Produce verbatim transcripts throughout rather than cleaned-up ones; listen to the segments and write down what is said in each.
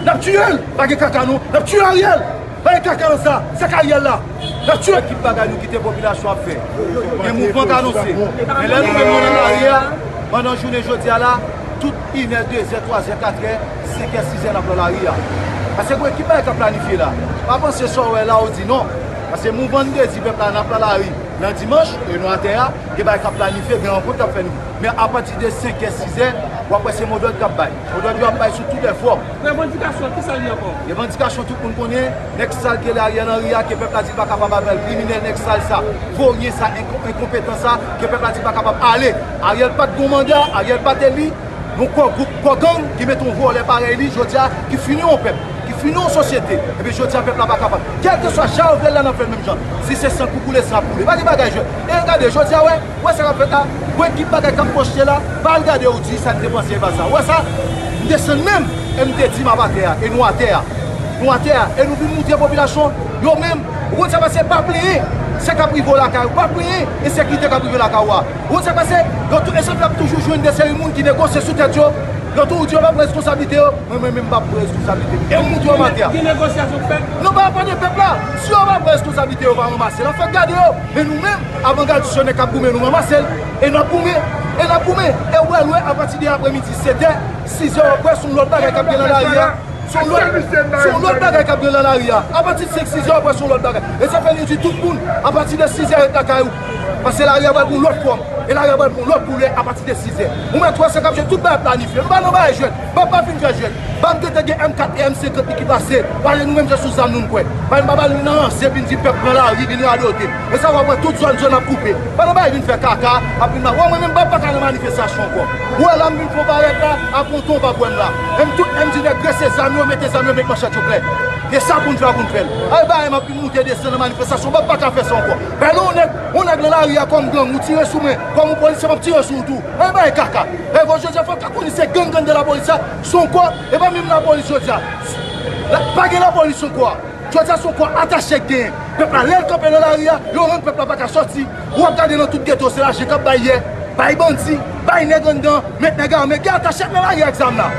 N ap tiye l, pa gen kaka non. N ap tiye Ariel, pa gen kaka nan sa. Sa k Ariel la? N ap tiye. Ki bagay nou kite popilasyon ap fè? Gen mouvman k anonse. Men lè nou menm nou nan lari a, pandan jounen jodi a la, tout inè, dezè, twazè, katrè, senkè, sizè n ap nan lari a. Paske gen ekip bagay k ap planifye la. Pa panse sa w wè la ou di non. Paske mouvman n te di pèp la n ap nan lari nan dimanch, e nou atè a, gen bagay k ap planifye, gen rankont k ap fè nou. Men apati de senkè, sizè, w ap wè se modòd k ap bay. Modòd yo ap bay sou tout lè fòm. Revandikasyon, ki sa l ye ankò? Revandikasyon tout moun konnen, nèg sal ke Ariel Henry a, ke pèp la di l pa kapab avè l, kriminèl nèg sal sa, voryen sa, enko-, enkonpetan sa, ke pèp la di l pa kapab ale. Ariel pa t gon manda, Ariel pa t eli, yon kò gwoup, kò gang ki mete yon vòlè parèy li, jodi a, ki fini yon pèp, ki fini yon sosyete. Epi jodi a, pèp la pa kapab. Kèlkeswa jan yo vle l la, n ap fè l menm jan. Si se san pou koule, san ap koule. Pa gen bagay jwèt. E gade, jodi a, wè, wè sa k ap fèt la. Wè ki bagay k ap pwoste la. Pa al gade ou di sa n te panse e pa sa. Wè sa, m desann menm, e m te di m ap atè a, e nou atè a. Nou atè a, e nou vin moutre popilasyon, yo menm, ou konn sa pase, pa plenyen sa k ap rive w lakay ou, pa plenyen ensekirite k ap rive lakay ou a. Ou konn sa pase, yo tou, e sa fè ap toujou jwenn de seri moun ki negosye sou tèt yo, yo tou ou di yo pa pran responsablite yo, mwen, mwen menm m pa pran responsablite m. E m moutre yo m atè a. Gen negosyasyon k fèt? Non, pa, pa de pèp la. Si yo pa pran responsablite yo, pa ranmase l, an fèt gade yo. Men nou menm, avangadis yo nèk ap goumen, nou ranmase l. E n ap goumen, e n ap goumen. E w wè lwen, apati de aprèmidi, setè, sizè, w ap wè se yon lòt bagay k ap gen nan lari a. Se yon lòt, se yon lòt bagay k ap gen nan lari a. Apati de senk, sizè, w ap wè se yon lòt bagay. E sa fè nou di tout moun, apati de sizè, ret lakay ou. Paske lari a pral pran yon lòt fòm. E lari a pral pran yon lòt koulè apati de sizè. Ou mèt wè sa k ap jwèt, tout bagay planifye. Nou pa nan bagay jwèt. Bab pa fin fè jwèt. Bab gentan gen M kat e M senkant li ki pase. Pale nou menm se sou zam nou n kwè. Pale m pa pale nan ranse vin di pèp pran lari, vin radote. E sa w ap wè tout zòn, zòn ap koupe. Pa nan bagay vin fè kaka, ap vin ma-, wè mwen menm Bab pa ka nan manifestasyon ankò. Ou wè la m vin fè yon parèt la, ap yon ton w p ap wè m la. E m tout, e m di nèg drese zam yo, mete zam yo, met manchèt yo klè. E sa pou n fè a pou n fè l. Ay bagay m ap vin moute desann nan manifestasyon, Bab pa ka fè sa ankò. Pale yon nèg, yon nèg nan lari a kòm gang, ou tire sou mwen, kòm yon polisye m ap tire sou ou tou. Ay bagay kaka. E vò jodi a fò w ka konnen se gang k anndan lapolis la, se yon kò, e pa menm lapolis jodi a. La, pa gen lapolis ankò a. Jodi a se yon kò atache k genyen. Pèp la, lè l kanpe nan lari a, yo rann pèp la pa ka sòti. Ou ap gade nan tout geto, se lajan k ap bay yè, bay bandi, bay nèg anndan, met nèg ame, gen atache k nan lari a ak zam la.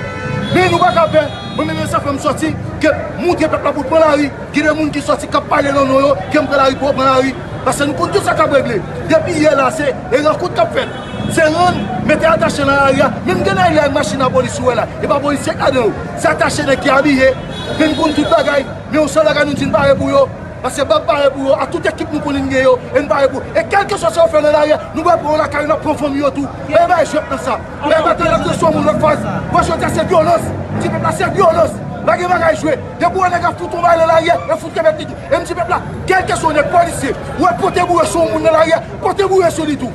Men nou pa ka pè, mwen menm e sa fè m sòti, ke moutre pèp la pou l pran lari, gen de moun ki sòti k ap pale nan non yo, ke m pran lari pou yo pran lari. Paske nou konn tout sa k ap regle. Depi yè la, se e rankont k ap fèt. Se rann, mete atache nan lari a. Menm gen nèg la ak machin lapolis ou wè la. E pa polisye k ladan yo. Se atache nèg ki abiye. Men nou konn tout bagay. Men yon sèl bagay nou di n pare pou yo. Paske Bab pare pou yo. A tout ekip nou konnen n gen yo. E n pare pou yo. E kèlkeswa sa yo fè nan lari a, nou pral pran yo lakay yo, n ap pran fanmi yo tou. Pa gen bagay jwèt nan sa. Pa gen bagay n ap jwe sou yon moun lòt fwa. Wè jodi a se vyolans. M di pèp la se vyolans. Pa gen bagay jwe. Depi w wè nèg ap fout yon bagay nan lari a, e fout kenbe li tou. E m di pèp la, kèlkeswa w nèg polisye, w wè pote boure sou yon moun nan lari a, pote boure sou li tou.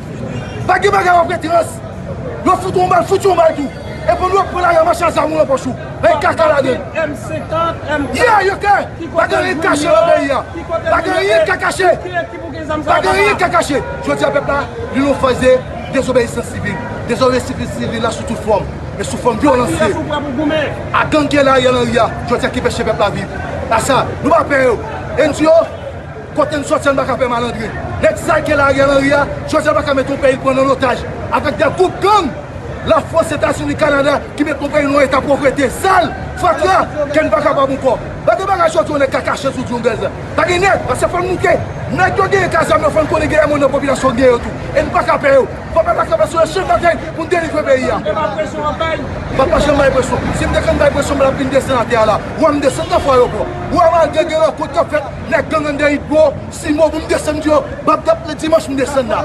Pa gen bagay w ap rete rans. Yo fout yon bal, fout yon bal tou. E pou nou ap pran lari a mache a zam ou nan pòch ou. Bay kaka ladan. M senkant, M kat. Yeah, yo kè. Pa gen anyen k kache nan peyi a. Pa gen anyen k ka kache. Pa gen anyen k ka kache. Jodi a pèp la, li nan faz de dezobeyisans sivil. Dezobeyisans sivil la sou tout fòm. E sou fòm vyolans li ye. A gang ki la Ariel Henry a, jodi a ki peche pèp la viv. A sa, nou pa pè yo. E n di yo, kote n sòti a, n pa ka pè malandren. Nèg sa ki la Ariel Henry a, jodi a pa ka mete yon peyi l pran nan otaj. Avèk de gwoup gang, Lafrans, Etazini, Kanada, ki mete yon peyi nan eta povrete, sal, fatra, ke n pa kapab ankò. Pa gen bagay jodi yon nèg ka kache sou djongèl la. Pa gen nèg, paske fò n moute. Nèg yo genyen kazam yo, fò n konnen genyen moun nan popilasyon genyen yo tou. E n pa ka pè yo. Fò pèp la kanpe sou yon chan batay pou n delivre peyi a. M pa janm bay presyon. Si m te konn bay presyon, m t ap vin desann atè a la. Ou wè m desann nan fwa yo pran. Ou wè malgre gen rankont k ap fèt, nèg gang anndan Itbo, Simo, pou m desann yo, Bab t ap le dimanch m desann la.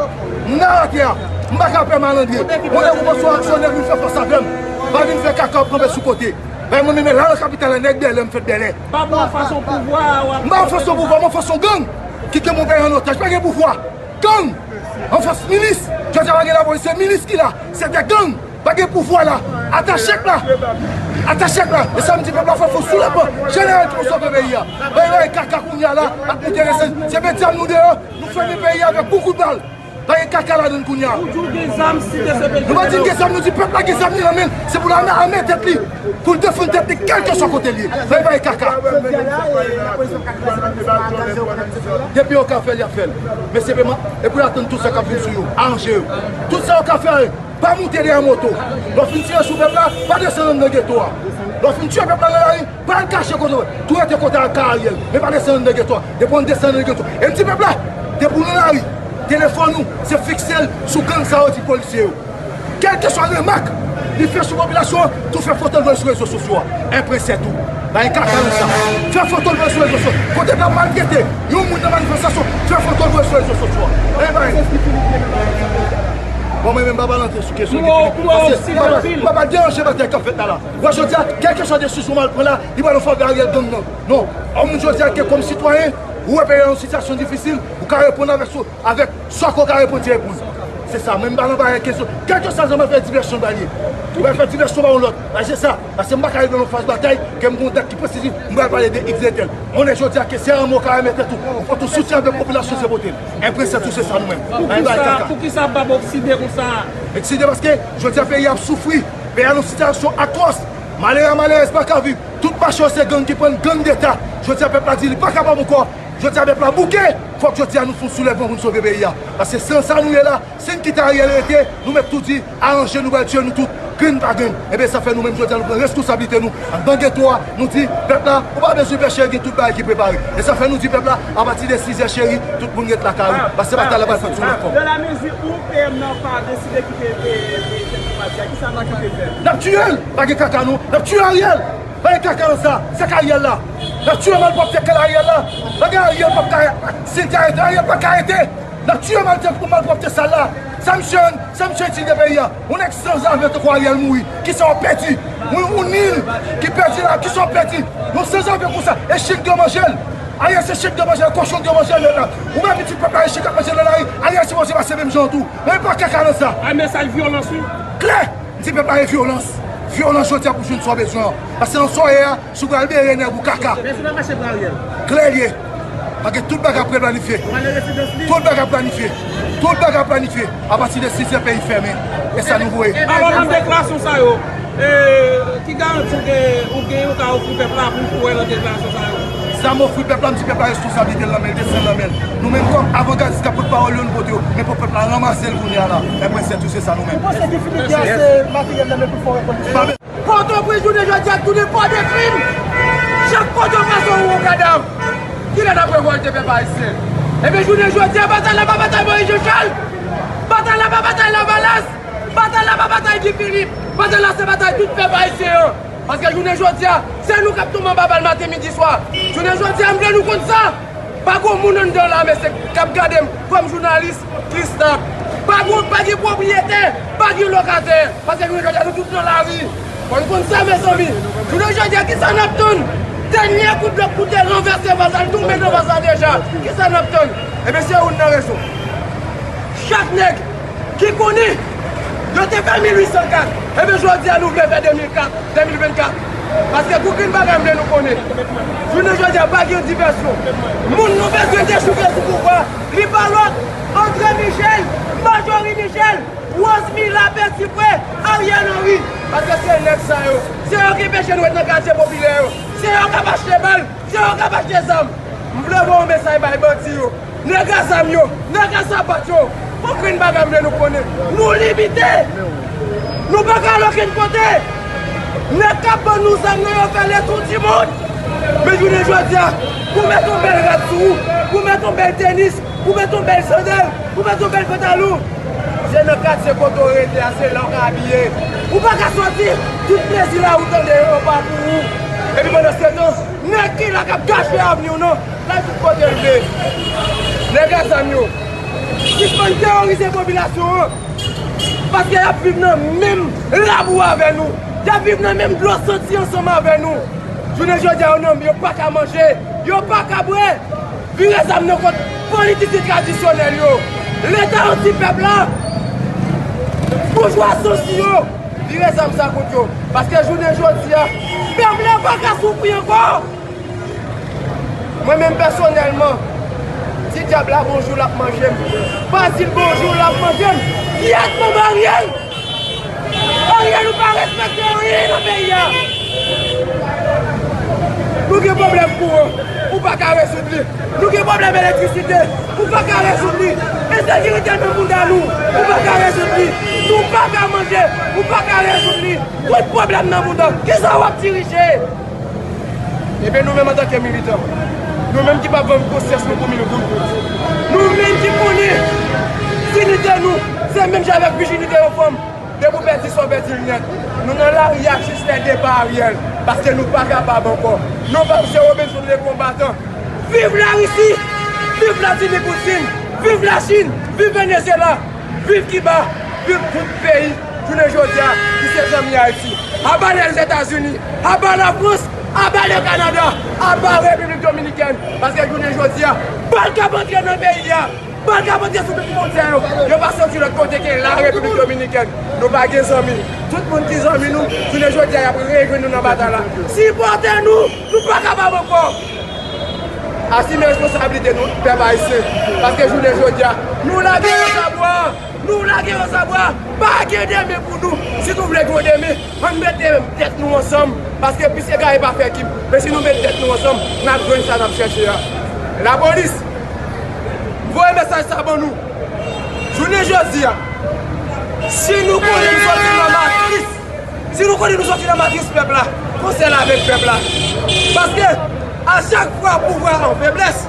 M nan atè a. M pa ka pè malandren. Mwen lè ou panse w aksyonè, vin fè fas avè m. Pa vin fè kaka w ap kanpe sou kote. Bay mwen menm la nan kapital la, nèg Bèlè, m fèt Bèlè. Pa pou anfas yon pouvwa, w ap M pa anfas yon pouvwa, m anfas yon gang. Ki ke mwen pran an otaj, pa gen pouvwa. Gang! Anfas milis! Jodi a pa gen lapolis, se milis ki la. Se de gang! Pa gen pouvwa la. Atache k la. Atache k la. E sa m di pèp la, fò fò sou lepan. Jeneral ki pou sove peyi a. Bay bay kaka kounye a la, ap moute desann. Se medya nou deyò, nou fèmen peyi a avèk bon kout bal. Pa gen kaka ladan l kounye a. Ou di w gen zam, si de se peyi. Nou pa di n gen zam, nou di pèp la gen zam li nan men l. Se pou l ame, ame tèt li. Pou l defann tèt li, kèlkeswa kote l ye. Bay bay kaka. Depi yo ka fè l, y ap fè l. Men se pe man, e pou y atann tout sa k ap vin sou yo, aranje yo. Tout sa yo ka fè, pa moute dèyè moto. Lè w fin tire sou pèp la, pa desann anndan geto a. Lè w fin tiye pèp la nan lari, pa al kache kote w, tou rete kote ak Ariel, men pa desann nan geto a. Depi w desann nan geto, e m di pèp la, depi w nan lari, telefòn ou, se fikse l sou gang sa yo di polisye yo. Kèlkeswa remak li fè sou popilasyon an, tou fè foto l voye sou rezo sosyo a. Enpresè tou. Pa gen kaka nan sa. Fè foto l voye sou rezo sosyo. Kote l ap maltrete yon moun nan manifestasyon, fè foto l voye sou rezo sosyo a. E pa gen. Bon, mwen menm, m pa pral antre sou kesyon Guy Philippe, paske m pa pral, m pa pral deranje batay k ap fèt la la. Wè, jodi a, kèlkeswa desizyon m al pran la, li pral an favè Ariel gang nan. Non, yon moun jodi a ke kòm sitwayen, ou wè peyi a nan sitiyasyon difisil, ou ka reponn avèk sou, avèk sa ke w ka reponn, se reponn. Se sa, mwen m pa nan bagay kesyon. Kèlkeswa jan m al fè divèsyon ba l ye. Ou pral fè divèsyon ba yon lòt. Bay se sa, paske m pa ka rive nan yon faz batay, ke m gen yon dat ki presiz, m pral pale de iks, de tèl. On nèg jodi a ke se anmò w ka remèt tèt ou, ou pot ou soutyen avèk popilasyon se pote l. Enpresè tou se sa nou menm. Bay bay kaka. Poukisa, poukisa pap okside konsa? Okside paske jodi a peyi a ap soufri. Peyi a nan sitiyasyon atwòs. Malere a malerèz pa ka viv. Tout mache yo se gang ki pran gang deta. Jodi a pèp la di li pa kapab ankò. Jodi a pèp la bouke. Fòk jodi a nou fè yon soulèvman pou n sove peyi a. Paske se nan sa nou ye la. Si n kite Ariel rete, nou mèt tou di, aranje nou pral tiye nou tout, grenn pa grenn. Ebyen sa fè nou menm jodi a nou pran reskonsablite nou anndan geto a, nou di pèp la, ou pa bezwen pè cheri, gen tout bagay ki prepare. E sa fè nou di pèp la, apati de sizè cheri, tout moun ret lakay ou. Paske batay la pral fèt sou lòt fòm. Dans la mesure où P M nan pa deside kite, e, e, e, Fèt Konbati a, kisa nou kite fè? N ap tiye l! Pa gen kaka non! N ap tiye Ariel! Pa gen kaka nan sa! Se k Ariel la! N ap tiye malpwòpte kal Ariel la! Pa gen Ariel p ap ka, si l te arete, Ariel pa ka arete! N ap tiye malpwòpte, malpwòpte sal la! Sa misye, sa misye itil de peyi a? Yon nèg sanzave tankou Ariel mouri, kisa w ap pèdi? Yon, yon nil ki pèdi la, kisa w ap pèdi? Yon sanzave konsa, e chen k dwe manje l! Ariel se chen k dwe manje l, kochon k dwe manje l, lè la. Ou wè pitit pèp la, e chen k ap manje l nan lari, Ariel sipoze pase menm jan an tou. Men pa kaka nan sa. Ay, mesaj vyolans, wi. Klè! M di pèp la e vyolans. Vyolans jodi a pou jwenn sa w bezwen an. Paske nan sa w ye a, si w pral bere nèg ou kaka. Men si w pa mache pou Ariel. Klè l ye. Paske tout bagay ap replanifye. Tout bagay ap planifye. Tout bagay ap planifye. Apati de sizè peyi fèmen. E sa nou voye. Alò nan deklarasyon sa yo, e, ki garanti w gen, ou gen, ou ka ofri pèp la pou, pou wè nan deklarasyon sa yo? Sa m ofri pèp la, m di pèp la reskonsablite l nan men l, desann nan men l. Nou menm kòm avangadis k ap pòt pawòl yo, nou pote yo. Men pou pèp la ranmase l kounye a la. Enpresè tou se sa nou menm. Ou panse Guy Philippe gen ase materyèl nan men pou l fè yon revolisyon? Pòtoprens jounen jodi a tounen Pòdeprim. Chak kote w pase w wè yon kadav. Kilè n ap revòlte pèp ayisyen? Ebyen jounen jodi a batay la pa batay Moyiz Jan Chal. Batay la pa batay Lavalas. Batay la pa batay Guy Philippe. Batay la se batay tout pèp ayisyen an. Paske jounen jodi a, se nou k ap tonbe anba bal maten, midi, swa. Jounen jodi a, m vle nou konn sa. Pa gen moun anndan lame se k ap gade m kòm jounalis, Kristak. Pa gen, pa gen pwopriyetè, pa gen lokatè. Paske jounen jodi a, nou tout nan lari. Fò n konn sa, mezanmi. Jounen jodi a, kisa n ap tann? Dènye kout blòk pou te ranvèse vaz la, l tonbe nan vaz la deja. Kisa n ap tann? Ebyen, se youn nan rezon. Chak nèg ki konnen yo te fè mil uit san kat, ebyen, jodi a, nou vle fè de mil kat, de mil vennkat. Paske pou grenn bagay m vle nou konnen, jounen jodi a pa gen divèsyon. Moun nou bezwen dechouke sou pouvwa, li pa lòt, André Michel, Marjorie Michel, Rose Mila, Petit Frère, Ariel Henry. Paske se nèg sa yo, se yo ki anpeche nou ret nan katye popilè yo, se yo k ap achte bal, se yo k ap achte zam. M vle voye yon mesaj bay bandi yo. Nèg a zam yo, nèg a sapat yo, pou grenn bagay m vle nou konnen. Nou limite. Nou pa ka al okenn kote. Nèg k ap vann nou zam yo, yo fè le tour du monde. Men jounen jodi a, pou w met yon bèl rad sou ou, pou w met yon bèl tenis, pou w met yon bèl sandal, pou w met yon bèl pantalon, se nan katye kote w rete a, se la w ka abiye. Ou pa ka soti, tout plezi la ou tande yo pa pou ou. Epi pandansetan, nèg ki la k ap gache avni w nan, l al tout kote l vle. Nèg a zam yo, sispann teworize popilasyon an. Paske y ap viv nan menm labou avè nou. Y ap viv nan menm dlo santi ansanm avè nou. Jounen jodi a, yo nan, yo pa ka manje, yo pa ka bwè. Vire zam nan kont politisyen tradisyonèl yo. Leta anti pèp la, boujwa sansi yo, vire zam sa kont yo. Paske jounen jodi a, pèp la pa ka soufri ankò. Mwen menm pèsonèlman, di dyab la bonjou, l ap manje m. Bazil bonjou, l ap manje m. Kyèt manman Ariel! Ariel, ou pa respekte anyen nan peyi a. Nou gen pwoblèm kouran, ou pa ka rezoud li. Nou gen pwoblèm elektrisite, ou pa ka rezoud li. Ensekirite nan bounda nou, ou pa ka rezoud li. Ou pa ka manje, ou pa ka rezoud li. Tout pwoblèm nan mond lan, kisa w ap dirije? Ebyen, nou menm antanke militan, nou menm ki p ap vann konsyans nou pou mil goud, nou menm ki konnen dinite nou se menm jan avèk vijinite yon fanm. Depi w pèdi sa, w pèdi l nèt. Nou nan lari a jis lè depa Ariel, paske nou pa kapab ankò. Non pa M. Robinson, le konbatan. Viv Larisi! Viv Vladimir Poutine! Viv Lachin! Viv Venezyela! Viv Kiba! Viv tout peyi jounen jodi a ki se zanmi Ayiti! Aba Lèzetazini! Aba Lafrans! Aba le Kanada! Aba Repiblik Dominikèn! Paske jounen jodi a, bal k ap antre nan peyi a, bal k ap antre sou tout fwontyè yo, yo pa soti lòt kote ke la Repiblik Dominikèn. Nou pa gen zanmi. Tout moun ki zanmi nou, jounen jodi a, y ap rejwenn nou nan batay la. Sipòte nou! Nou pa kapab ankò! Asime responsablite nou, pèp ayisyen. Paske jounen jodi a, nou lage yo sa bwa! Nou lage yo sa bwa! Pa gen demen pou nou! Si nou vle gwo demen, ann mete tèt nou ansanm. Paske plis egare pa fè kib. Men si nou met tèt nou ansanm, n ap jwenn sa n ap chèche a. Lapolis, m voye mesaj sa ban nou. Jounen jodi a, si nou konnen nou soti nan matris, si nou konnen nou soti nan matris pèp la, konsèy la avèk pèp la. Paske a chak fwa pouvwa an feblès,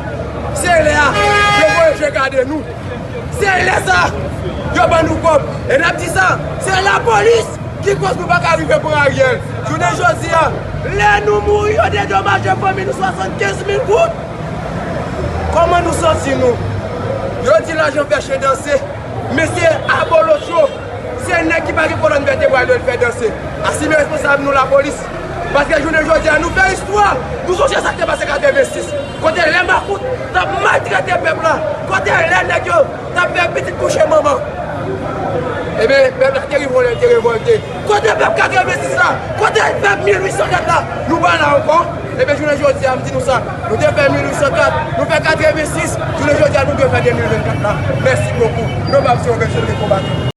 se lè a yo voye je gade nou. Se lè sa yo ban nou kòb. E n ap di sa, se lapolis ki koz nou pa ka rive pran Ariel. Jounen jodi a, lè nou mouri, yo dedomaje fanmi nou swasannkenz mil goud. Kòman nou santi nou? Yo di lajan fè chen danse, men se abolotcho, se nèg ki pa gen kolòn vètebral yo l fè danse. Asime responsab nou lapolis. Paske jounen jodi a, nou fè istwa. Nou sonje sa k te pase katrevensis. Kote lè makout t ap maltrete pèp la. Kote lè nèg yo t ap fè pitit kouche manman. Ebyen, pèp la te revole, te revòlte. Kote pèp katrevensis la? Kote pèp mil uit san kat la? Nou pa la ankò. Ebyen, jounen jodi a, m di nou sa. Nou te fè mil uit san kat, nou fè katrevensis, jounen jodi a, nou dwe fè de mil vennkat la. Mèsi bokou. Non pa M. Robinson, le konbatan.